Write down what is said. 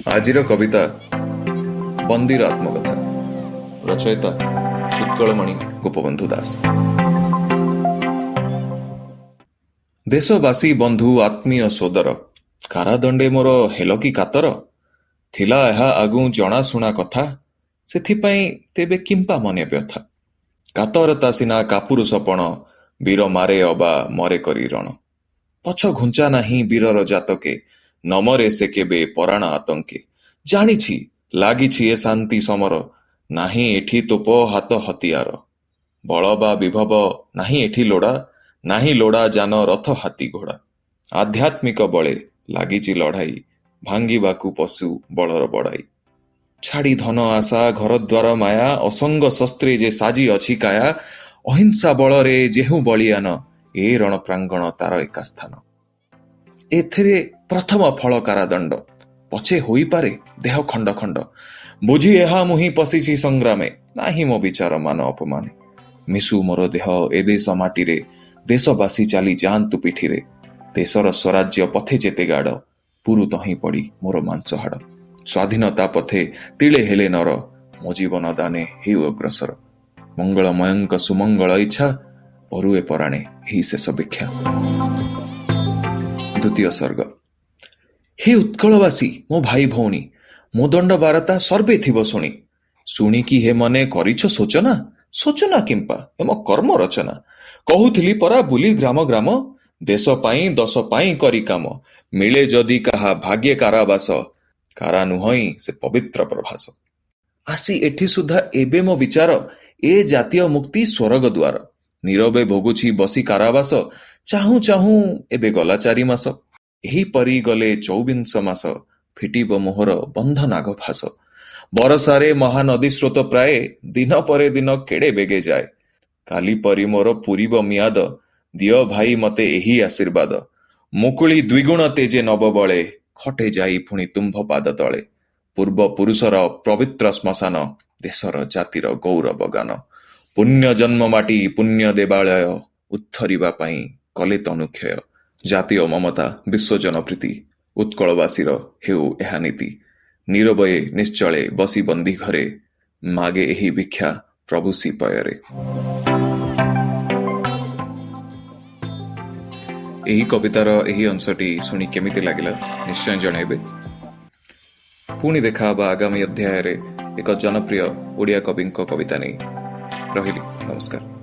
ଆଜିର କବିତା ବନ୍ଦୀର ଆତ୍ମକଥା, ରଚୟିତା ଉତ୍କଳମଣି ଗୋପବନ୍ଧୁ ଦାସ। ଦେଶବାସୀ ବନ୍ଧୁ ଆତ୍ମୀୟ ସୋଦର, କାରାଦଣ୍ଡେ ମୋର ହେଲ କି କାତର? ଥିଲା ଏହା ଆଗୁଁ ଜଣାଶୁଣା କଥା, ସେଥିପାଇଁ ତେବେ କିମ୍ପା ମନେ ବ୍ୟଥା? କାତରତା ସିନା କାପୁରୁଷପଣ, ବୀର ମାରେ ଅବା ମରେ କରି ରଣ। ପଛ ଘୁଞ୍ଚା ନାହିଁ ବୀରର ଜାତକେ, ନ ମରେ ସେ କେବେ ପରାଣ ଆତଙ୍କେ। ଜାଣିଛି ଲାଗିଛି ଏ ଶାନ୍ତି ସମର, ନାହିଁ ଏଠି ତୋପ ହାତ ହତିଆର। ବଳ ବା ବିଭବ ନାହିଁ ଏଠି ଲୋଡ଼ା, ନାହିଁ ଲୋଡ଼ା ଯାନ ରଥ ହାତୀ ଘୋଡ଼ା। ଆଧ୍ୟାତ୍ମିକ ବଳେ ଲାଗିଛି ଲଢ଼ାଇ, ଭାଙ୍ଗିବାକୁ ପଶୁ ବଳର ବଡ଼ାଇ। ଛାଡ଼ି ଧନ ଆଶା ଘରଦ୍ୱାର ମାୟା, ଅସଙ୍ଗ ଶସ୍ତ୍ରେ ଯେ ସାଜି ଅଛି କାୟା, ଅହିଂସା ବଳରେ ଯେହୁଁ ବଳିଆନ, ଏ ରଣ ପ୍ରାଙ୍ଗଣ ତାର ଏକା ସ୍ଥାନ। ଏଥିରେ ପ୍ରଥମ ଫଳ କାରାଦଣ୍ଡ, ପଛେ ହୋଇପାରେ ଦେହ ଖଣ୍ଡ ଖଣ୍ଡ। ବୁଝି ଏହା ମୁହିଁ ପଶିଛି ସଂଗ୍ରାମେ, ନାହିଁ ମୋ ବିଚାର ମାନ ଅପମାନେ। ମିଶୁ ମୋର ଦେହ ଏ ଦେଶ ମାଟିରେ, ଦେଶବାସୀ ଚାଲି ଯାଆନ୍ତୁ ପିଠିରେ। ଦେଶର ସ୍ୱରାଜ୍ୟ ପଥେ ଯେତେ ଗାଡ଼, ପୁରୁ ତହିଁ ପଡ଼ି ମୋର ମାଂସ ହାଡ଼। ସ୍ୱାଧୀନତା ପଥେ ତିଳେ ହେଲେ ନର, ମୋ ଜୀବନ ଦାନେ ହେଉ ଅଗ୍ରସର। ମଙ୍ଗଳମୟଙ୍କ ସୁମଙ୍ଗଳ ଇଚ୍ଛା, ପରୁଏ ପରାଣେ ଏହି ଶେଷ ଭିକ୍ଷା। ଦ୍ୱିତୀୟ ସର୍ଗ। ହେ ଉତ୍କଳବାସୀ ମୋ ଭାଇ ଭଉଣୀ, ମୋ ଦଣ୍ଡ ବାରତା ସର୍ବେ ଥିବ ଶୁଣି। ଶୁଣିକି ହେ ମନେ କରିଛ ଶୋଚନା, ଶୋଚନା କିମ୍ପା ଏ ମୋ କର୍ମ ରଚନା। କହୁଥିଲି ପରା ବୁଲି ଗ୍ରାମ ଗ୍ରାମ, ଦେଶ ପାଇଁ ଦଶ ପାଇଁ କରି କାମ। ମିଳେ ଯଦି କାହା ଭାଗ୍ୟେ କାରାବାସ, କାରା ନୁହଁଇ ସେ ପବିତ୍ର ପ୍ରଭାସ। ଆସି ଏଠି ସୁଦ୍ଧା ଏବେ ମୋ ବିଚାର, ଏ ଜାତୀୟ ମୁକ୍ତି ସ୍ୱରଗ ଦ୍ୱାର। ନୀରବେ ଭୋଗୁଛି ବସି କାରାବାସ, ଚାହୁଁ ଚାହୁଁ ଏବେ ଗଲା 4 ମାସ। ଏହିପରି ଗଲେ 24 ମାସ, ଫିଟିବ ମୋହର ବନ୍ଧ ନାଗ ଫାଶ। ବରଷାରେ ମହାନଦୀ ସ୍ରୋତ ପ୍ରାୟ, ଦିନ ପରେ ଦିନ କେଡ଼େ ବେଗେ ଯାଏ। କାଲି ପରି ମୋର ପୂରିବ ମିଆଦ, ଦିଅ ଭାଇ ମତେ ଏହି ଆଶୀର୍ବାଦ। ମୁକୁଳି ଦ୍ୱିଗୁଣ ତେଜେ ନବ ବଳେ, ଖଟେ ଯାଇ ପୁଣି ତୁମ୍ଭ ପାଦ ତଳେ। ପୂର୍ବ ପୁରୁଷର ପବିତ୍ର ଶ୍ମଶାନ, ଦେଶର ଜାତିର ଗୌରବ ଗାନ। ପୁଣ୍ୟ ଜନ୍ମ ମାଟି ପୁଣ୍ୟ ଦେବାଳୟ, ଉଦ୍ଧରିବା ପାଇଁ କଲେ ତନୁକ୍ଷୟ। ଜାତୀୟ ମମତା ବିଶ୍ୱଜନ ପ୍ରୀତି, ଉତ୍କଳବାସୀର ହେଉ ଏହା ନୀତି। ନୀରବେ ନିଶ୍ଚଳେ ବସି ବନ୍ଦୀ ଘରେ, ମାଗେ ଏହି ଭିକ୍ଷା ପ୍ରଭୁ ଶ୍ରୀପୟରେ। ଏହି କବିତାର ଏହି ଅଂଶଟି ଶୁଣି କେମିତି ଲାଗିଲା ନିଶ୍ଚୟ ଜଣାଇବେ। ପୁଣି ଦେଖା ହେବା ଆଗାମୀ ଅଧ୍ୟାୟରେ ଏକ ଜନପ୍ରିୟ ଓଡ଼ିଆ କବିଙ୍କ କବିତା ନେଇ। ରହିଲି, ନମସ୍କାର।